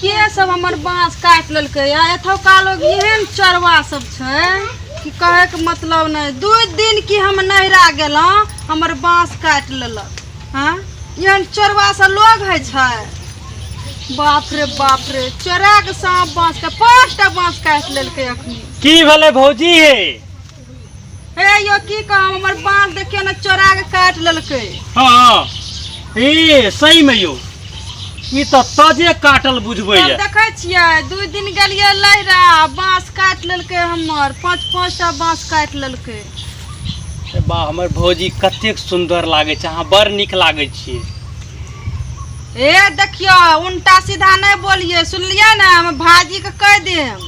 के सब हमर बाँस काटि लेलकै आ एतुका लोग एहन चोरवा सब छै कि कहैके मतलब नहि। 2 दिन की हम नैहरा गेलहुँ, हमर बाँस काटि लेलक। हँ, एहन चोरवा सब लोग होइ छै? बाप रे बाप रे, चोरा के साँप बाँस के 5टा बाँस काटि लेलकै अखनी। की भेलै भौजी हे? हे यो की कहब, हमर बाँस देखियौ ने चोरा के काटि लेलकै। हँ ए सही में यौ, ई तऽ तजे काटल बुझबै। तब देखै छियै, 2 दिन गेलियै लहिरा, बाँस काटि लेलकै हमर, 5-5टा बाँस काटि लेलकै। बा हमर भौजी कतेक सुन्दर लागै छै, अहाँ बड़ नीक लागै छियै। ए देखियौ, उल्टा सीधा नहि बोलियै, सुनलियै ने? हम भाजीके कहि देम,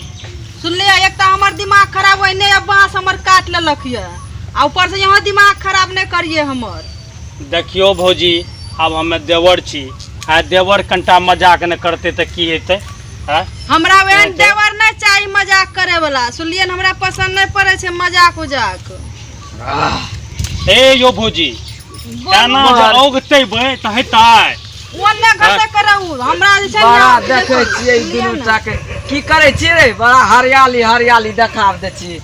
सुनलियै? एक तऽ हमर दिमाग खराब ओहिने बाँस हमर काटि लेलक यऽ, आ ऊपरसँ यहाँ दिमाग खराब नहि करियै हमर। देखियौ भौजी, आब हमे देवर छी, आ देवर कनिटा मजाक नहि करतै तऽ की हेतै? आँय? हमरा ओहन देवर नहि चाही मजाक करे वाला, सुनलियै ने? हमरा पसंद नहि पड़ै छै मजाक उजाक। हे यौ भौजी, एना जे औगतै तऽ हेतै? ओन्ने घसे करहु हमरा जे छै ने। बड़ा देखै छियै ई दुनू टा के की करै छियै रे, बड़ा हरियाली हरियाली देखाब दै छियै।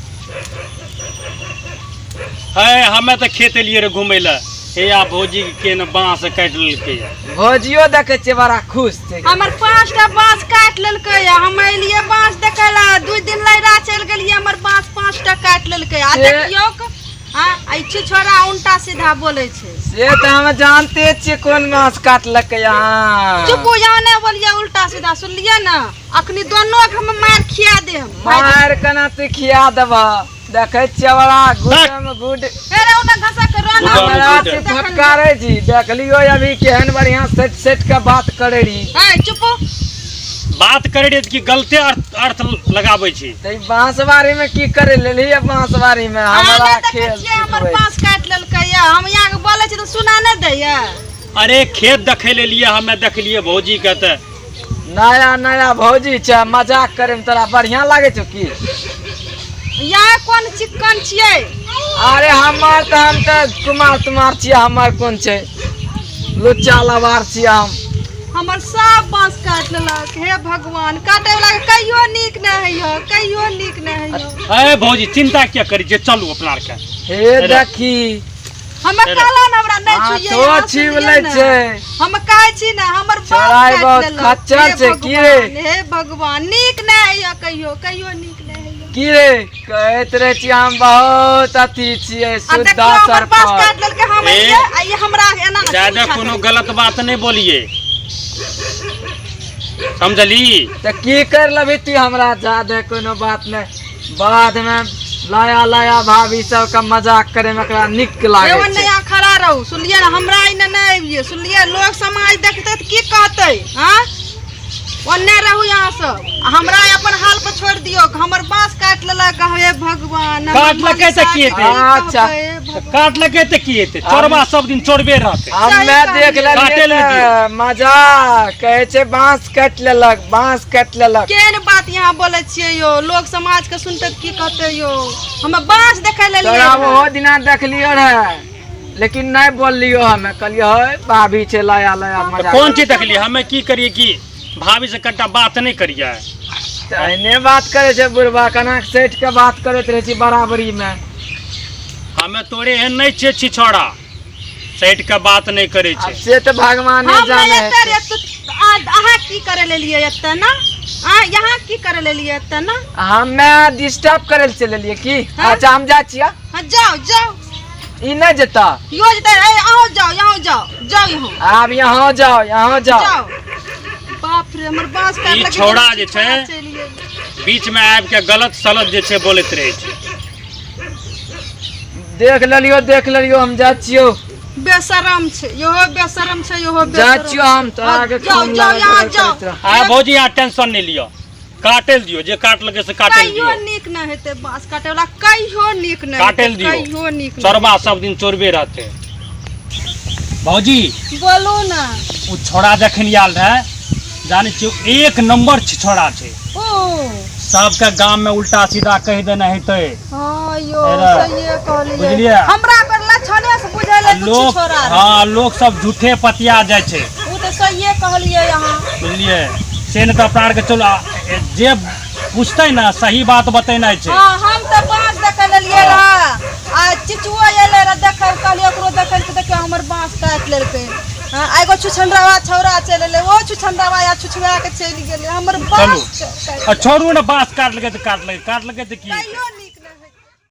हे हमे तऽ खेत एलियै रे घुमै लए, हे आ भौजी के ने बाँस काटि लेलकै। भौजियो देखै छियै बड़ा खुश छै। हमर 5टा बाँस काटि लेलकै। हम एलियै बाँस देखै लए, 2 दिन लैरा चलि गेलियै, हमर बाँस 5टा काटि लेलकै। आ देखियौ, आ ई छिछोरा उल्टा सीधा बोलै छै। से तऽ हम जानते छियै कोन बाँस काटलकै। अहाँ चुप, यहाँ नहि बोलियै उल्टा सीधा, सुनलियै ने? अखनी दोनों के हम मार खिया देम। मार केना तू खिया देबह? देखै छियै बड़ा गुड गुड। हे रे ओने घसक के रोना। हमरा से फटकारै छी, देखलियो अभी केहन बढ़िया सेट सेट के बात करै रही। हे चुप, बात करै रही कि गलते अर्थ अर्थ लगाबै छी। तऽ बांसबाड़ी में की करे लेलही? बांसबाड़ी में हमरा खेल हमर बांस काटि लेलकै। हम यहाँ के बोलै छी तऽ सुना नहि दैया। अरे खेत देखै लेलियै, हमे देखलियै भौजी के तऽ नया नया भौजी छै, मजाक करे में तोरा बढ़िया लागे छौ की? यहाँ कोन चिक्कन छियै? अरे हमर तऽ हम तऽ कुमार तुमार छियै, हमर कोन छै, लुच्चा लबार छियै हम। हमर सब बांस काटि लेलक। हे भगवान, काटे वाला के कहियो नीक नहि होइय, कहियो नीक नहि होइय। ए भौजी, चिंता किया करी छियै, चलू अपना आरके। हे देखी, हम कहलहुँ ने हमरा नहि छुइए, हाथो यहाँ छीब सुनिये लै ने। छै। हम कहै छी ने हमर बाँस छोड़ाइ काटि बहुत लेलक। खच्चर हे छै, की रे? भगवान, हे भगवान, नीक नहि होइय, कहियो कहियो नीक नहि होइय। की रे कहैत रहै छी हम बहुत अथी छियै आ शुद्ध देखियौ हमर बाँस सरपंच। काटि लेलकै। हम ए, एलियै आ ई हमरा एना ज्यादा छूछा कोनो करै। गलत बात नहि बोलिए, समझली? तऽ की कर लेबही तू हमरा? जादे कोनो बात नहि, बाद में लाया लाया भाभी सबके मजाक करे में एकरा नीक लागे एगो छै। नया खड़ा रहू, सुनलियै ने? हमरा एने नहि अबियै, सुनलियै? लोग समाज देखतै तऽ की कहतै? हाँ, ओन्ने रहू यहाँ सब, आ हमरा अपन हाल पर छोड़ि दियौ। हमर बाँस काटि लेलक। हे भगवान, हमर काटलकै तऽ की हेतै? मनसा के अच्छा। कहबै, हे भगवान। काटलकै तऽ की हेतै? चोरबा सब दिन चोरबे रहतै। हमे देख काटे लेलियै लए तऽ मजाक कहै छै, बाँस काटि लेलक, बाँस काटि लेलक। केहन बात यहाँ बोलै छियै यौ? लोग समाज के सुनतै तऽ की कहतै यौ? हमे बाँस देखै लेलियै तोरा रहए। ओहो दिना देखलियो रहे, लेकिन नहि बोललियो, हमे कहलियो हे भाभी छै लाया लाया तऽ मजाक। कोन चीज देखलियै? हमे की करियै कि भाभी से कनिटा बात नहि करियै? तऽ एहने बात करै छै बुढ़बा, केना सटि के बात करैत रहै छी बराबरी मे। हमे तोरे एहन नहि छियै छिछोड़ा, सटि के बात नहि करै आब छै। से तऽ भगवाने हम जाने नहि एतऽ हेतै। रे, अहाँ की करे लेलियै एतऽ ने? आ यहाँ की करे लेलियै एतऽ ने? हमे डिस्टर्ब करै लए चलि एलियै की? हाँ? अच्छा, हम जाइ छियै। हाँ, जाओ जाओ। ई नहि जेता। यो जेतै। ए अहूँ जाओ, यहाँ जाओ, जाओ यहाँ। आब यहाँ जाओ, यहाँ जाओ। जाओ। बाप रे, हमर बाँस ई काटलकै। छौड़ा जे छै, चलि गेलै। बीच में आबि के गलत सलत जे छै बोलैत रहै छै। देख लेलियो, देख लेलियो, हम जाइ छियौ। बेशरम छै इहो, बेशरम छै इहो। जाइ छियौ हम, तोरा के जाओ खून जाओ, लागल यहाँ करैत जाओ। रह। आ भौजी, अहाँ टेंशन नहि लिअ, काटल दियौ, जे काटलकै से काटल कहियो दियौ। नीक नहि हेतै, बाँस काटे वाला कहियो नीक नहि काटल हेतै, दियौ। कहियो नीक नहि। चोरबा सब दिन चोरबे रहतै। भौजी, बोलू ने। ओ छोड़ा जखन आयल रहै, जानै छियौ, एक नंबर छोड़ा छै। ओ सबके गाम में उल्टा सीधा कहि देने हेतै। हाँ यो हेरा, सहिए कहलियै। बुझलियै? हमरा पर लक्षणे से बुझल है लोक छोड़ा। हाँ, लोक सब झूठे पतिया जाइ छै। ओ तऽ सहिए कहलियै अहाँ। बुझलियै? से नहि तऽ अपना आरके चलू जे पूछतै ने सही बात बतेनाइ छै। हाँ, हम तऽ बाँस देखै लेलियै रह आ चिचुओ एलै रह देखै, कहलियै ओकरो देखै लए, देखियौ हमर बाँस काटि लेलकै। हाँ, आ एगो छुछनरवा छौड़ा चलि एलै, ओहो छुछनरवा आ छुछुआ के चलि गेलै हमर चलू बाँस काटि आ छोड़ू ने, बाँस काटलकै तऽ काटलकै, काटलकै तऽ की? तैयो